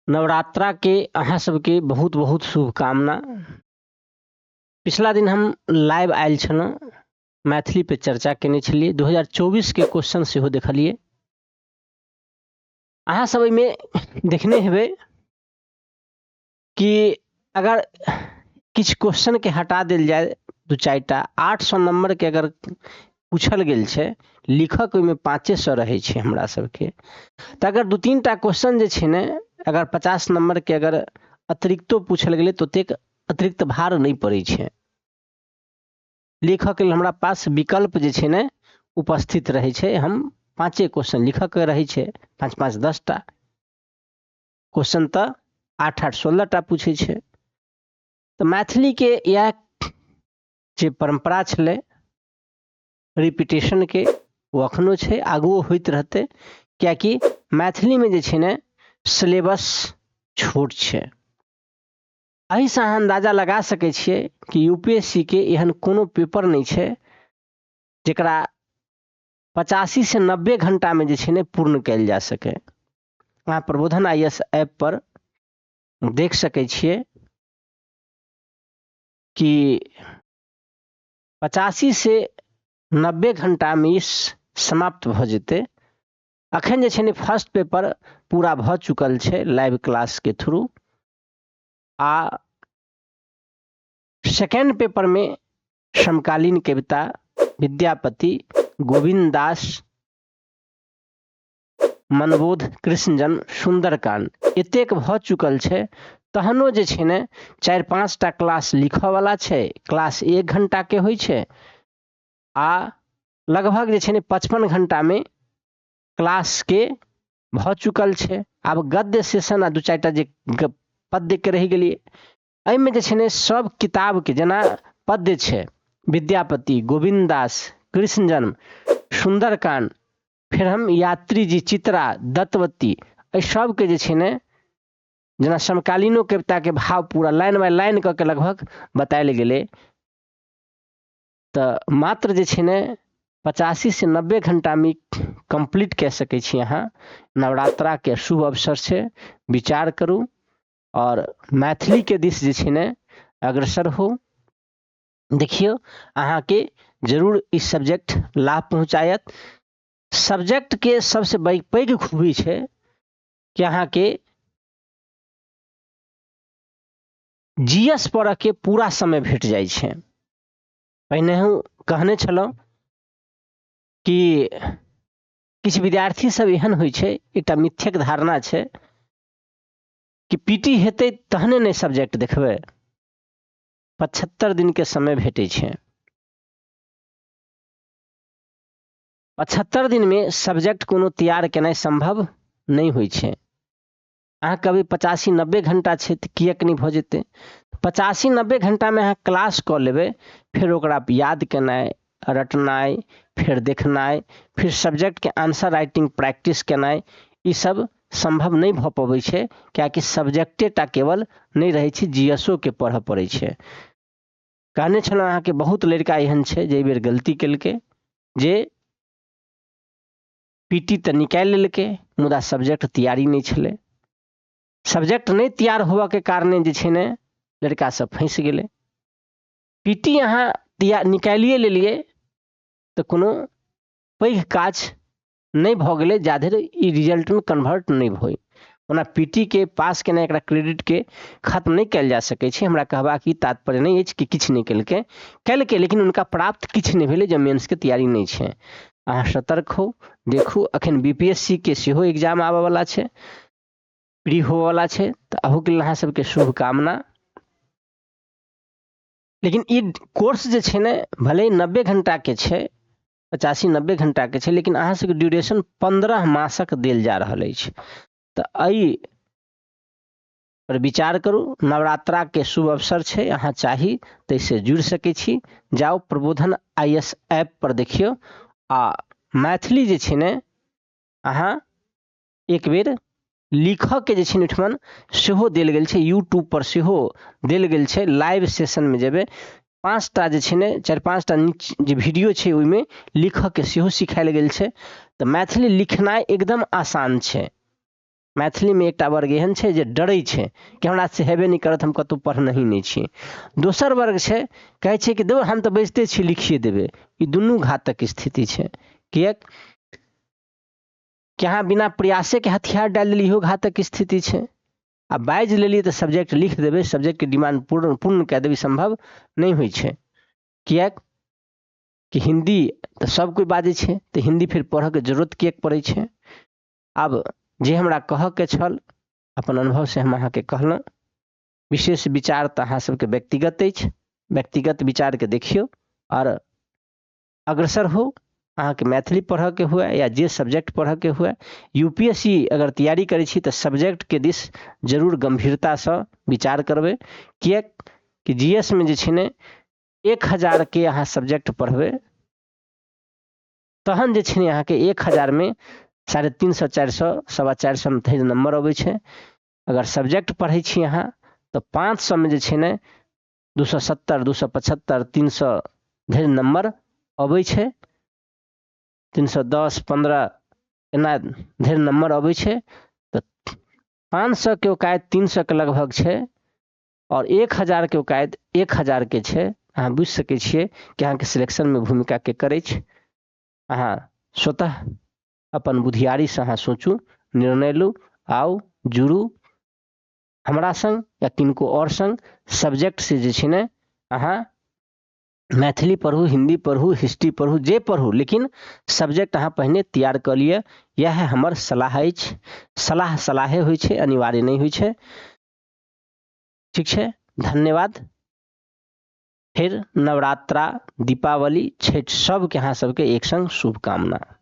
नवरात्राके अहाँ सबके बहुत बहुत शुभकामना। पिछला दिन हम लाइव आयल छलहुँ, मैथिली पे चर्चा केने छलियै, 2024 के क्वेश्चन सेहो देखलियै। अहाँ सब एहिमे देखने हेबै कि अगर किछु क्वेश्चनके हटा देल जाय, दू चारिटा 800 नम्बरके अगर पूछल गेल छै, लिखक ओहिमे 500 रहै छै हमरा सबके, तऽ अगर 2-3 टा क्वेश्चन जे छै ने, अगर 50 नम्बरके अगर अतिरिक्तो पूछल गेलै तऽ ओतेक अतिरिक्त भार नहि पड़ै छै। लिखऽके लेल हमरा पास विकल्प जे छै ने उपस्थित रहै छै। हम 5 क्वेश्चन लिखऽके रहै छै, 5-5 10 टा क्वेश्चन तऽ 8-8 16 टा पूछै छै। तऽ मैथिलीके इएह जे परम्परा छलै रिपीटेशनके, ओ अखनो छै, आगुओ होइत रहतै, कियाकि मैथिलीमे जे छै ने सिलेबस छोट छै। एहिसँ अहाँ अन्दाजा लगा सकै छियै कि UPSC के एहन कोनो पेपर नहि छै जकरा 85 से 90 घंटामे जे छै ने पूर्ण कयल जा सकै। अहाँ प्रबोधन IS app पर देख सकै छियै कि 85 से 90 घंटामे ई समाप्त भऽ जेतै। अखन जे छै ने फर्स्ट पेपर पूरा भऽ चुकल छै लाइव क्लासके थ्रू, आ सेकेंड पेपरमे समकालीन कविता, विद्यापति, गोविन्द दास, मनबोध, कृष्णजन्म, सुन्दरकाण्ड एतेक भऽ चुकल छै। तहनो जे छै ने 4-5 टा क्लास लिखऽवला छै। क्लास 1 घंटाके होइ छै आ लगभग जे छै ने 55 घंटामे क्लासके भऽ चुकल छै। आब गद्य सेशन आ 2-4 टा जे पद्यके रहि गेलियै, एहिमे जे छै ने सब किताबके जेना पद्य छै विद्यापति, गोविन्द दास, कृष्णजन्म, सुन्दरकाण्ड, फेर हम यात्री जी, चित्रा, दत्तवती, एहि सबके जे छै ने जेना समकालीनो कविताके भाव पूरा लाइन बाय लाइन कऽ के लगभग बतायल गेलै। तऽ मात्र जे छै ने 85 से 90 घंटामे कम्प्लीट कऽ सकै छी अहाँ। नवरात्राके शुभ अवसर छै, विचार करू आओर मैथिलीके दिस जे छै ने अग्रसर हो। देखियौ अहाँके जरूर ई सब्जेक्ट लाभ पहुँचायत। सब्जेक्टके सबसँ पैघ खूबी छै कि अहाँके GS पढ़ऽके पूरा समय भेट जाइ छै। पहिनेहु कहने छलहुँ कि किछु विद्यार्थी सब एहन होइ छै, एकटा मिथ्यक धारणा छै कि PT हेतै तहने ने सब्जेक्ट देखबै। 75 दिनके समय भेटै छै। 75 दिनमे सब्जेक्ट कोनो तैयार केनाइ सम्भव नहि होइ छै। अहाँ कहबै 85-90 घंटा छै तऽ किएक नहि भऽ जेतै? 85-90 घंटामे अहाँ क्लास कऽ लेबै, फेर ओकरा याद केनाइ, रटनाइ, फेर देखनाइ, फिर सब्जेक्टके आंसर राइटिंग प्रैक्टिस केनाइ, ई सब सम्भव नहि भऽ पबै छै, कियाकि सब्जेक्टे टा केवल नहि रहै छै, GSO के पढ़ऽ पड़ै छै। कहने छलहुँ अहाँके बहुत लड़का एहन छै जे एहि बेर गलती केलकै, जे PT तऽ निकालि लेलकै मुदा सब्जेक्ट तैयारी नहि छलै। सब्जेक्ट नहि तैयार होबऽके कारणे जे छै ने लड़का सब फँसि गेलै। PT अहाँ निकालिए लेलियै तऽ कोनो पैघ काज नहि भऽ गेलै जाधरि ई रिजल्टमे कन्वर्ट नहि होइ। ओना PT के पास केनाइ एकरा क्रेडिटके खत्म नहि कयल जा सकै छै। हमरा कहबाक ई तात्पर्य नहि अछि कि किछु नहि केलकै, केलकै, लेकिन हुनका प्राप्त किछु नहि भेलै जब मेन्सके तैयारी नहि छै। अहाँ सतर्क हो, देखू अखन BPSC के सेहो एग्जाम आबऽवला छै, प्री होबऽवला छै, तऽ अहूके लेल अहाँ सबके शुभकामना। लेकिन ई कोर्स जे छै ने भले 90 घंटाके छै, 85-90 घंटाके छै, लेकिन अहाँ सबके ड्यूरेशन 15 मासक देल जा रहल अछि। तऽ एहि पर विचार करू। नवरात्राके शुभ अवसर छै, अहाँ चाही तऽ एहिसँ जुड़ि सकै छी। जाउ प्रबोधन IS app पर देखियौ आ मैथिली जे छै ने अहाँ एक बेर लिखऽके जे छै ने ओहिठमन सेहो देल गेल छै, यूट्यूब पर सेहो देल गेल छै। लाइव सेशनमे जेबै, 5 टा जे छै ने 4-5 टा जे वीडियो छै ओहिमे लिखऽके सेहो सिखायल गेल छै। तऽ मैथिली लिखनाइ एकदम आसान छै। मैथिलीमे एकटा वर्ग एहन छै जे डरै छै कि हमरा से हेबे नहि करत, हम कतहु पढ़नहि नहि छी। दोसर वर्ग छै कहै छै कि दो हम तऽ बजिते छी, लिखिए देबै। ई दुनू घातक स्थिति छै। किएक कि अहाँ बिना प्रयासेके हथियार डालि देलियै, इहो घातक स्थिति छै। आ बाजि लेलियै तऽ सब्जेक्ट लिख देबै, सब्जेक्टके डिमांड पूर्ण पूर्ण कए देबै, सम्भव नहि होइ छै। किएक कि हिन्दी तऽ सब कोइ बाजै छै, तऽ हिन्दी फेर पढ़ऽके जरूरत किएक पड़ै छै? आब जे हमरा कहऽके छल अपन अनुभवसँ हम अहाँके कहलहुँ। विशेष विचार तऽ अहाँ सबके व्यक्तिगत अछि, व्यक्तिगत विचारके देखियौ आओर अग्रसर हो। अहाँके मैथिली पढ़ऽके हुए या जे सब्जेक्ट पढ़ऽके हुए, UPSC अगर तैयारी करै छी तऽ सब्जेक्टके दिस जरूर गम्भीरतासँ विचार करबै। किएक कि GS मे जे छै ने 1000 के अहाँ सब्जेक्ट पढ़बै तहन जे छै ने अहाँके 1000 मे 350, 400, 425 मे धरि नम्बर अबै छै। अगर सब्जेक्ट पढ़ै छी अहाँ तऽ 500 मे जे छै ने 270, 275, 300 धरि नम्बर अबै छै। 310, 15 एना धरि नम्बर अबै छै। तऽ 500 के औकात 300 के लगभग छै आओर 1000 के औकात 1000 के छै। अहाँ बुझि सकै छियै कि अहाँके सिलेक्शनमे भूमिका के करै छै। अहाँ स्वतः अपन बुधियारीसँ अहाँ सोचू, निर्णय लू, आउ जुड़ू हमरा संग या किनको आओर संग। सब्जेक्ट से जे छै ने अहाँ मैथिली पढ़ू, हिन्दी पढ़ू, हिस्ट्री पढ़ू, जे पढ़ू, लेकिन सब्जेक्ट अहाँ पहिने तैयार कऽ लिअ। इएह हमर सलाह अछि। सलाह सलाहे होइ छै, अनिवार्य नहि होइ छै। ठीक छै, धन्यवाद। फेर नवरात्रा, दीपावली, छठि सबके अहाँ सबके एक संग शुभकामना।